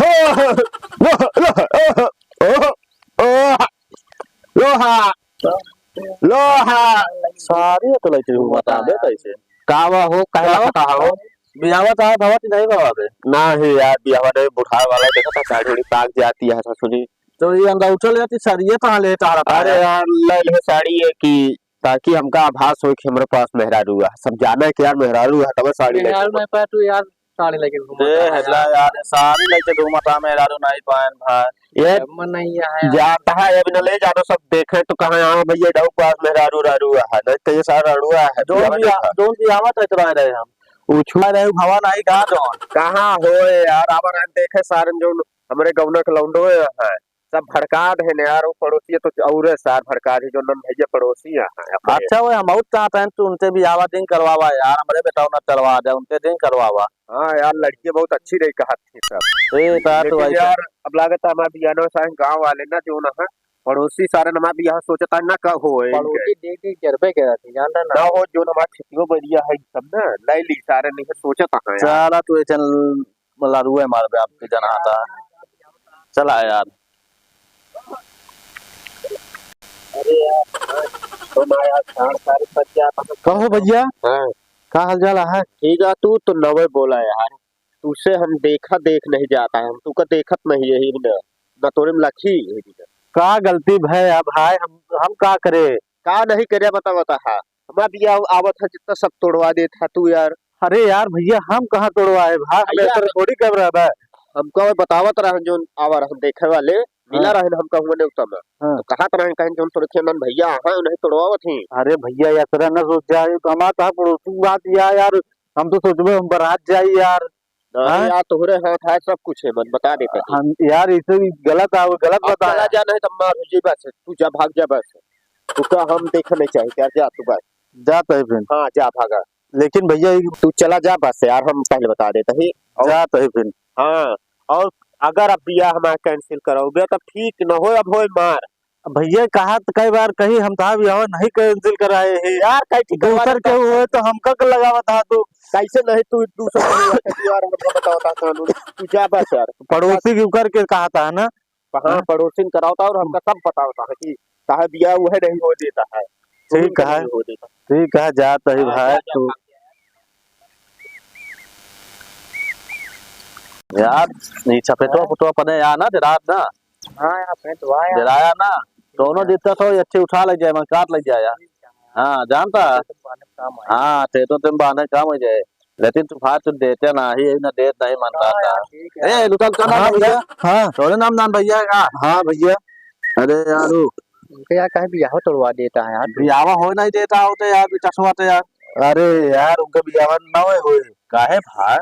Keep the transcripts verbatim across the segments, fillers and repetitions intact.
हो, लो, लो, ओह, ओह, लोहा, लोहा। सारे तो लइके घूमत आवे कैसे? का बा हो, काहे का बा? का हो? बियाह तो है, भवा की नहीं भवा बे? ना ही यार, बियाह नहीं, बुढ़ा वाला देखा था, साड़ी उड़ी पाक जाती है, ससुरी। तो ये अंदर उठल जाती, सरिये कहाँ ले टहरा था अरे यार? यार, ले ले साड़ी है कि ताकि हमका आभास हो कि हमरे पास मेहरारू है। सब जाने कि यार मेहरारू है, तब साड़ी लेके मेहरारू घूमत। नहीं पाए तू यार, साड़ी लेके घूमत ए, है हल्ला यार। यार, साड़ी लेके घूमत आ, मेहरारू नहीं पाएन भाई। ये मन नहीं है यार। जाता है, अभी न ले जानो, सब देखे तो कहाँ यहाँ भैया डाउ पास मेहरारू रारू है, नहीं तो ये सारा रड़ुआ है, जोन पियावा भी आ-, देखा। जोन भी आवत है तो रह रहे हम। उ छुआ रहे, भवा नहीं गा जोन। कहाँ हो यार, अब रहे देखे सारन जोन हमरे गौना के लौंडो है। सब भड़का देहेन यार, वो पड़ोसी तो और है सार भड़का दे, जो नन भैया पड़ोसी है अपने। अच्छा, वो हम बहुत चाहते हैं, तू उनसे बियाह दिन करवावा यार, हमरे बेटा ना करवा दे, उनसे दिन करवावा। हाँ यार, लड़की बहुत अच्छी रही कहत थी सब। ए, ता तो लेकिन भाई यार, अब लागत है हमारे बियाह ना सारे गाँव वाले ना जो ना है, पड़ोसी सारे हमारे बियाह सोचता है ना का हो इनके। पड़ोसी देख के जरबे के रहती, जानता ना। ना हो, जो हमारे खेतियो बढ़िया है सब ना, ले ली सारे नहीं सोचता है यार। साला तू ये चैनल लड़ुए मार बे आपके जनाता। चला यार। अरे यार, हाँ, तो ना यार, साढ़े चार बज गया था। कहो भैया, हाँ। का हाल चाल है? ठीक है, तू तो नवे बोला यार, तुझसे हम देखा देख नहीं जाता है, हम तुका देखत नहीं है ही ना, ना तोरे में लखी है ही ना। का गलती भय है भाई, हम, हम का करे? का नहीं करे बता, बता, हाँ। हमार बियाह आवत है, जितना सब तोड़वा देत है तू यार। अरे यार भैया, हम कहाँ तोड़वाए भाई, हम भैया, ऐसा थोड़ी कर रहा है। हमका वो बतावत रहन जोन आवा रहन देखे वाले, मिला हाँ। रहन हमका हुआ नेवता में। हाँ। तो कहत रहन कहीं जोन तोड़े खेमन भैया हैं, उन्हें तोड़वावत ही। अरे भैया, यार तेरा न सोच जाए, तो हमारा कहाँ पड़ोसी बात या यार, हम तो सोचबे हम बारात जाई यार। नहीं हाँ? यार, तोहरे हाथ है सब कुछ है, मन बता देता तू। हम यार, इसे भी गलत आ, गलत अब बता चला है। जा, नहीं तो मार हो जी बस, तू जा, भाग जा बस। तू का हम देख नहीं चाहिए यार, जा तू बस। जात है फिर। हाँ, जा भागा। लेकिन भैया, ये तू चला जा बस यार, हम पहले बता देता ही। और जात है फिर। हाँ, और अगर अब बियाह हमारा cancel कराओगे तो ठीक न हो, अब होए मार। भैया, कहा त कई बार कही, हम तो बियाह नहीं cancel कराए हैं। यार, कई ठीक करवा दूसर देता। केहू होए तो हमका के लगावत हा तू। कैसे नहीं तू दूसर केहू होए तो तू यार हमका बतावत हा कानून। तू जा बस यार। पड़ोसी के उकर के कहा था ना? हाँ, हाँ? पड़ोसी ने करावत हा और हमका सब बतावत हा कि काहे बियाह उहे नहीं हो देता है। ठीक है। नहीं हो देता। ठीक है, जात ही हाँ, भाई जा, जा, तू। भाग जा। यार, ये सफेदवा हाँ। पुतवा पने यार ना, रात ना। हाँ, यहाँ पे तो आया। डराया ना, दोनों दिक्कत हो, अच्छे उठा ले जाए, मन काट ले जाए यार। हाँ, जानता है? तो बांधे काम आए। हाँ, ते तो तुम बांधे काम हो जाए, लेकिन तू भाई तू देते ना ही, ना देत नहीं मानता हाँ था। यार, ठीक है। ए, लुटल चला हाँ ना भैया। भैया, हाँ। तोरे नाम नाम भैया का? हाँ भैया। अरे यार, वो उनके यार कहीं बियाह तोड़वा देता है यार तू। बियाह हो नहीं देता होते यार, बिचसवा तो यार। अरे यार, उनका बियाह ना होए होए। काहे भाई?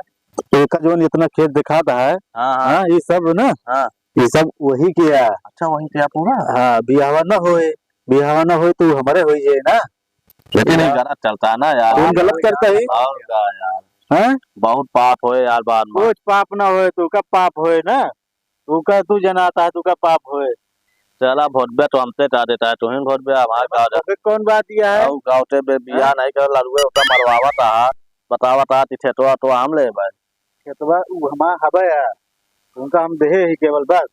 एका जोन इतना खेत दिखाता है, हाँ, हाँ। हाँ, ये सब ना, हाँ। ये सब वही के है। अच्छा, वही के है पूरा? हाँ, बियाहवा ना होए, बियाहवा ना होए तो हमारे होई जाए ना। लेकिन ये यार, गलत चलता है ना यार। कौन गलत करता है? और का यार? हैं? बहुत पाप होए यार बाद में। कुछ पाप ना होए, तू का पाप होए ना, तू का तू जनाता है, तू का पाप होए। चला, भोटबे तो हमसे का देता है, तू ही भोटबे, हमारे का हो जाता? अबे कौन बात यह है? और गाँव से बे-, बियाह हैं? नहीं कर, लड़ुए उतना मरवावत है, बतावत है कि खेतवा तो हम ले भाई। खेतवा उ हमार हबे है, उनका हम देहे ही केवल बस,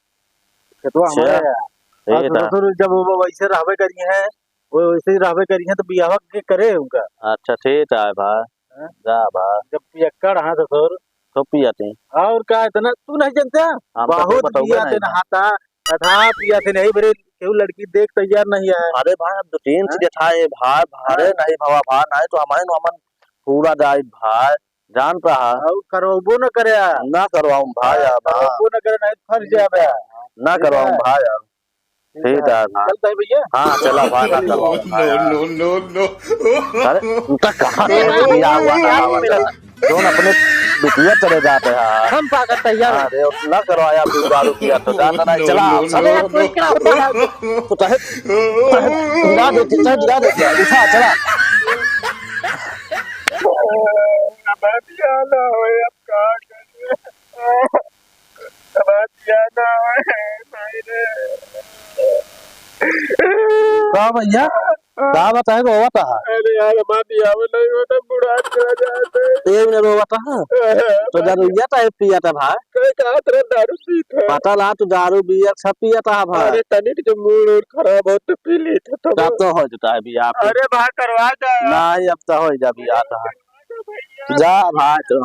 खेतवा हमारे अच्छा, है। ठीक और है। ससुर जब वो वैसे रहबे करी हैं, वो वैसे ही रहबे करी हैं, तो बियाह के करे उनका। अच्छा, ठीक है भाई, हैं? जा भाई। जब पियक्कड़ हाँ ससुर। तो पियते। और का इतना तू नहीं जानते? हमका तो बहुत बताओगे पिया नहीं थे ना। नहाता, अथा पिया थे नहीं, बरे केहू लड़की देख तैयार नहीं है। अरे भाई, अब दो तीन हैं? चीज था ये भाई, भाई, हैं? नहीं भवा भाई, नहीं तो हमारे नो हमन पूरा जाए भाई। जानता है। और करवाबो न करे। ना करवाऊं भाई, हाँ, अब, हाँ। करवाबो न करे, नहीं फंस जाबे। ना ठीक करवाऊं है। भाई, अब। ठीक ठीक है। है, हाँ। चलता है भैया? हाँ, चला भाई, ना करवाऊं भाई, अब। No, no, no, no। अरे, उनका कहाँ से दिया हुआ ना हुआ था? जोन अपने बिटिया चले जाते हैं। हम पागल तैयार हैं। अरे, ना करवाया, तू दारू पिया तो जाता नहीं, चला। No, no, अबे, no, कोई no। क्या होता है? तो चाहे, चाहे गिरा देते, चाहे गिरा देते, उठा, चला। हमार बियाह ना होए, अब का करे? हमार बियाह ना होए, भाई रे। का भैया? का बताए, रोवत है? अरे यार, हमार बियाह नहीं होता, बुढ़ा चला जाता है। ये ने रोवत है? तो दारू या तो है पियत है भाई। कई का तरह दारू पीत है। पता ला, तू दारू बियर सब पियत है भाई। अरे, तनिक जो मूड उड खराब हो तो पी ली थे तो। तब तो हो जाता है बियाह। अरे भाई, करवा दे। नहीं, अब तो हो जा बियाह तो। जा भाई तो।